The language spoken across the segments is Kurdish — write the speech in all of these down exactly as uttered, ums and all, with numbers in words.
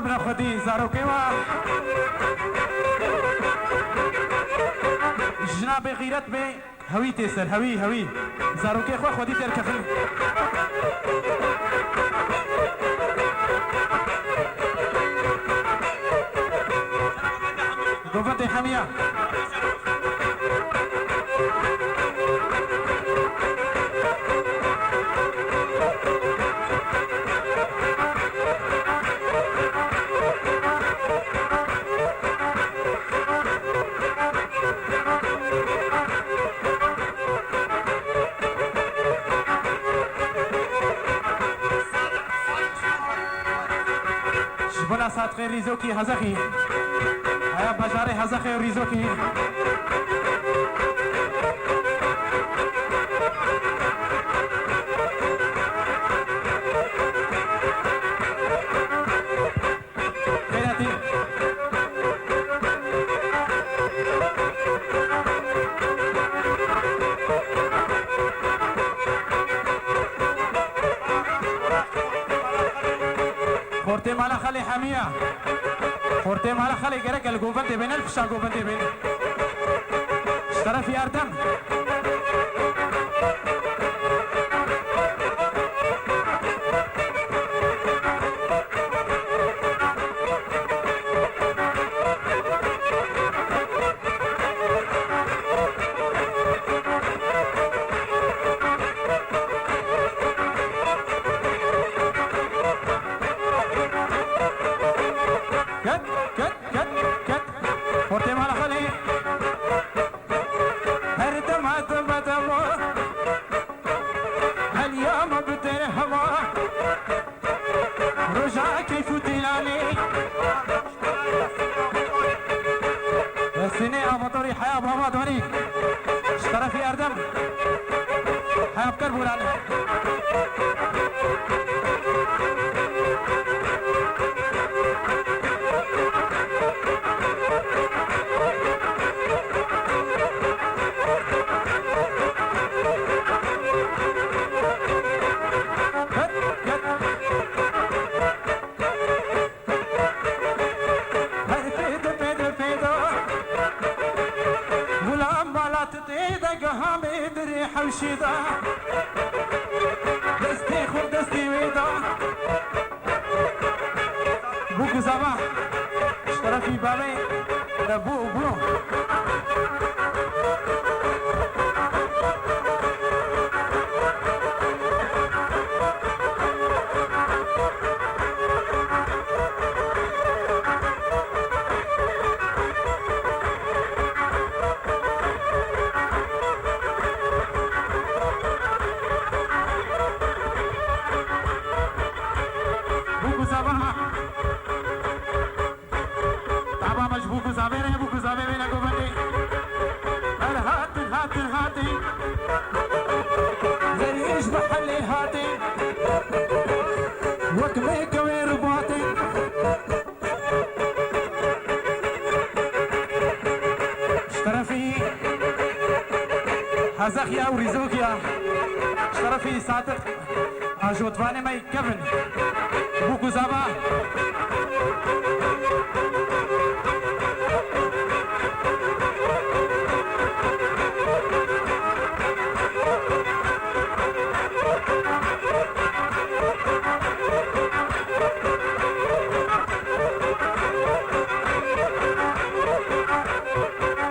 Bira xwedî zarokê wa. Jina bê xîret bê. Hewî tê ser, hewî, hewî. Zarokê xwe xwedî derkevin. Govendê hemiya. Ji bona Sadqê Rîzokî Hezexî. Heya bajarê Hezexê û Rîzokî. Xêratî. Xortê mala xelê hemiya. Xortê mala xelê gerek li govendê bêne, li pişta govendê bêne. Ji terefî Erdem. Ket, ket, ket, ket. Xortê mala xelê. Her dema dema dema. Heliya me bi derhema. Roja keyf û dîlanê. Sinê avatorî heya bava donî. Ji terefî Erdem. Heya bi ker bûran. Her pêde pêde pêda. Gulam mala tu tê de geha bê dirê hewşê de. Destê xwe destê wê da. Bûk û zava. Ji terefî bavê. Bû, bû. Bûk û zava. Taba me ji bûk û zavê re, bûk û zavê wê ne govendê. Her hatin, hatin, hatin. Zerî ji mehelê hatin. Wek mêke wê ribatin. Ji terefî Hezexiya û Rîzokiya. Ji terefî Sadiq. Ajotvanê me kevin. Bûk û zava.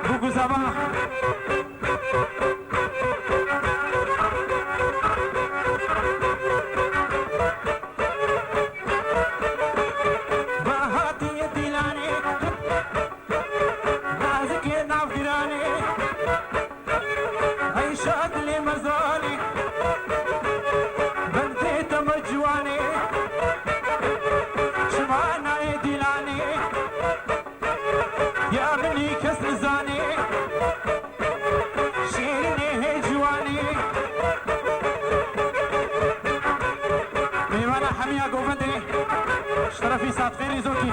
Bûk û zava. Bahatiyê dîlanê, nazikê navgiranê, Eyşa dilê mezanê, bendê te me ciwanê, çima nayê dîlanê, ya minî kes nizanê. Şêrînê hê ciwanî. Mêvana hemiya govendê. Ji terefî Sadqê Rîzokî.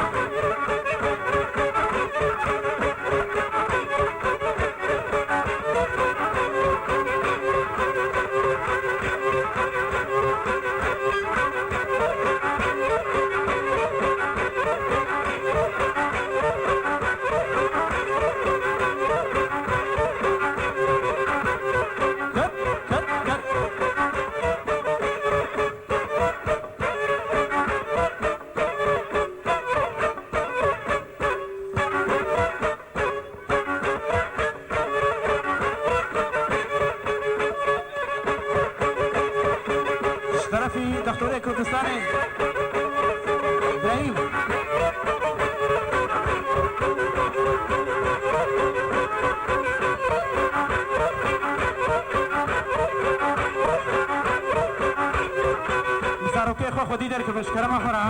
Xwe re.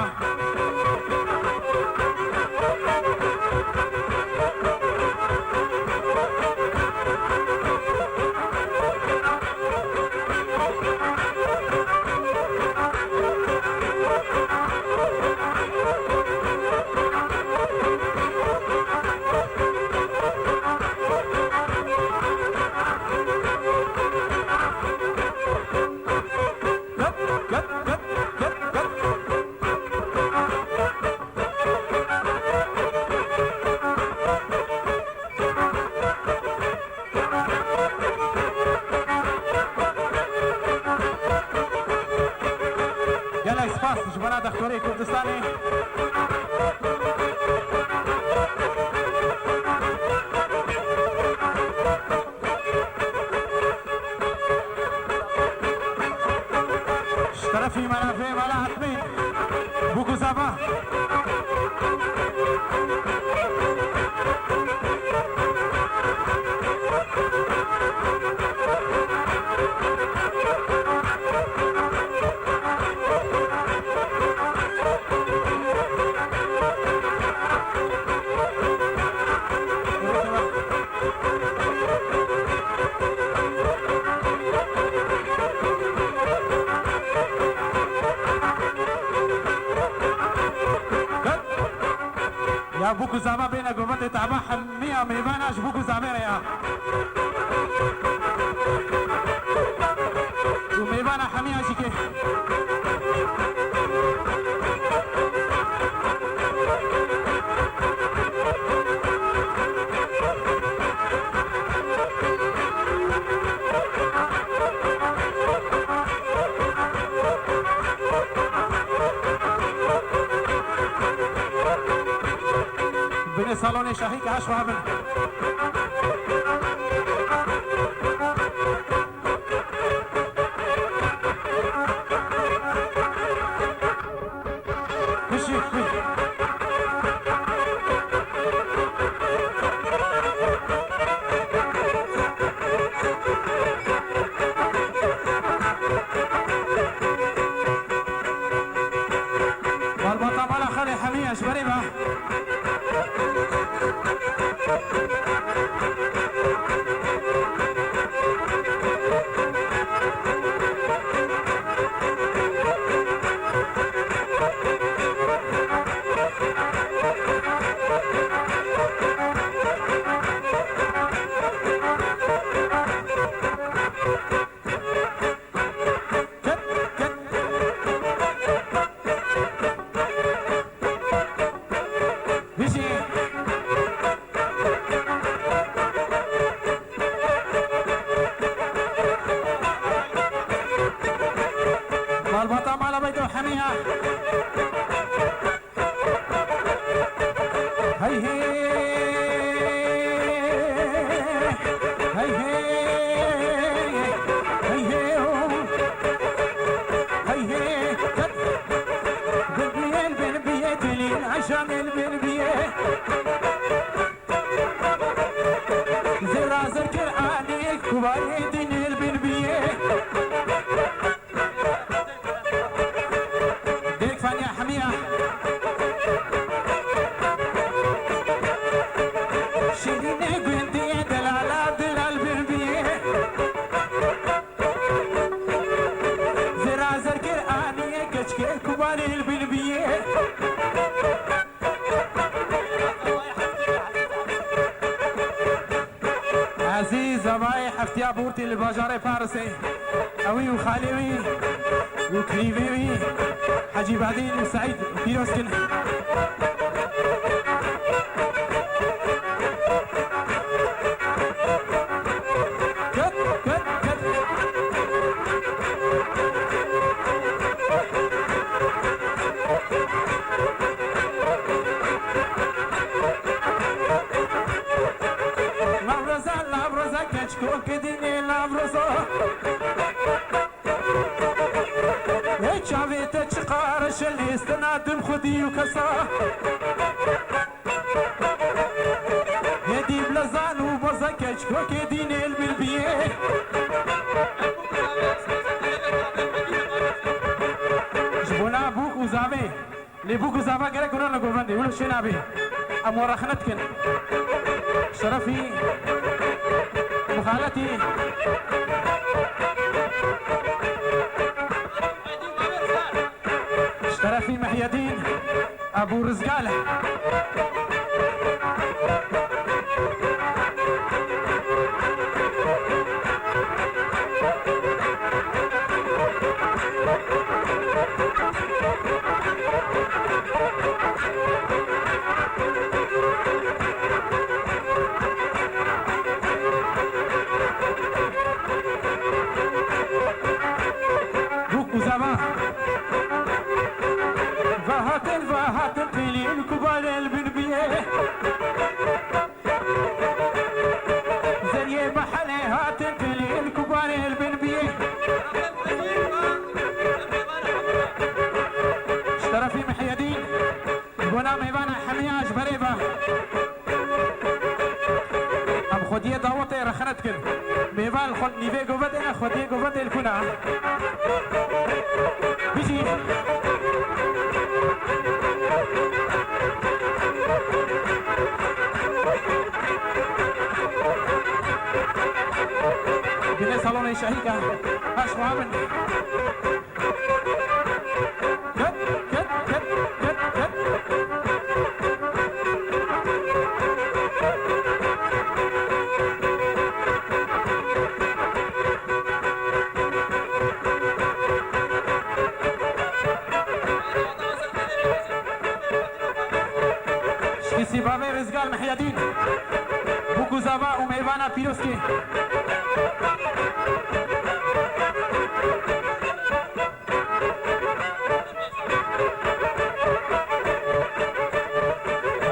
Gelek spas ji bona Dextorê Kurdistanê. Ji terefî mela vê mela Etmê, bûk û zava. Ya bûk û zava bêne govendê te, eva hemiya mêvana ji bûk û zavê re ya. Û mêvana hemiya jî kê. Binê salonê şahî ke haş xwe hebin. Pişik, pişik. Malbata mala xalê hemiya ji berê ve. Bijî. Malbata mala Beydo hemiya. Hey hey. Hey hey. Hey hey. Oh. Hey hey. Bin biyel bin biye dilin aşan el bin biye. Zira zirkir anik kubarê din el bin biye. Dirk Fanya hemiya. Şirînê gundiyê delala dilal bin biye. Zira zerkir aniye keçkê kubarê bin biye. Ezîz Zavayê heftiya Bortî li bajarê Parisê. Ewî û xalê wî û klîvê wî Hecî Badîn û Seîd pîroz kin. Ket, ket, ket. Navroza, Navroza, keçko kedînê Navroza. Hey çavê te çiqar şelîstina dim xwedî û kesa. Hêdî bila zan û baza keçko kedînê li bil biyê. Ji bona bûk û zavê. Bûk û zava gerek hûn ne govendê, wilo şê nabê. Em we rexne dikin. Şerefî Mixaletî. Şerefî Mehyedîn. Ebû Rizgal. Bûk û zava. Vehatin, vehatin, têlî li kubarê li bin biyê. Zeriyê mehelê hatin, têlî li kubarê li bin biyê. Ji terefî Mihyedîn, ji bona mêvana hemiya ji berê ve. Em xwediyê dawetê rexne dikin. Mêvan li xwe nîvê govetê ne, xwediyê govetê li kuna. Bijî. Binê salonê şehîka. Baş xwe bin. Ket, ket, ket, ket, ket. Şikî sî bavê Rizgal Mihyedîn. Bûk û zava û mêvana pîrozkê.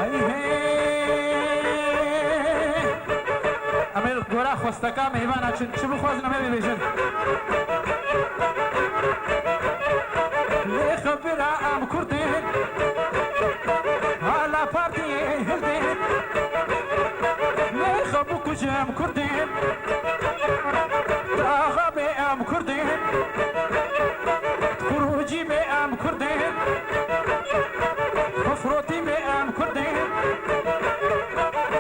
Ay hey! Em ê gora xwesteka mêvana çin, çi bixwazin em ê bibêjin. Lê xebira em Kurdên, hala partiyê hildên. Lê xebû ku ji em Kurdên, daxa bê em Kurdên. Xurûcî bê em Kurdên, xufrotî bê em Kurdên,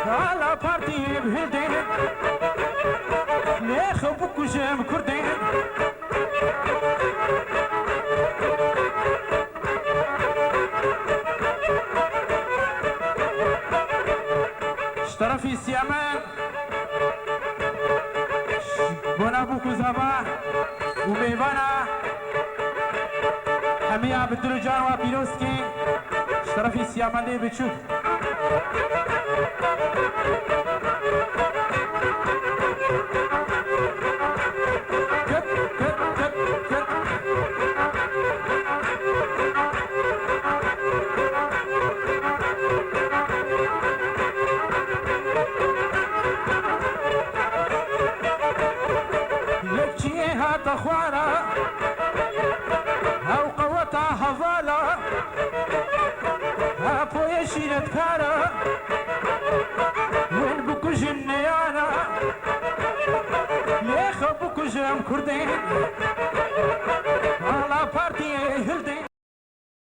hala partiyê bi hildên, lê xwe bikujim Kurdên. Ji terefî Siyamen. Bona bûk û zava û mêvana hemiya bi dil û can wa pîroz kê. Ji terefî Siyamendê biçûk. Kit, kit, kit, kit. Yekçiyê hate xwara, ew qeweta hevala, Apoyê şîret kara, win bikujin neyana, lê xwe bikujim Kurdên, ala partiyê hildên.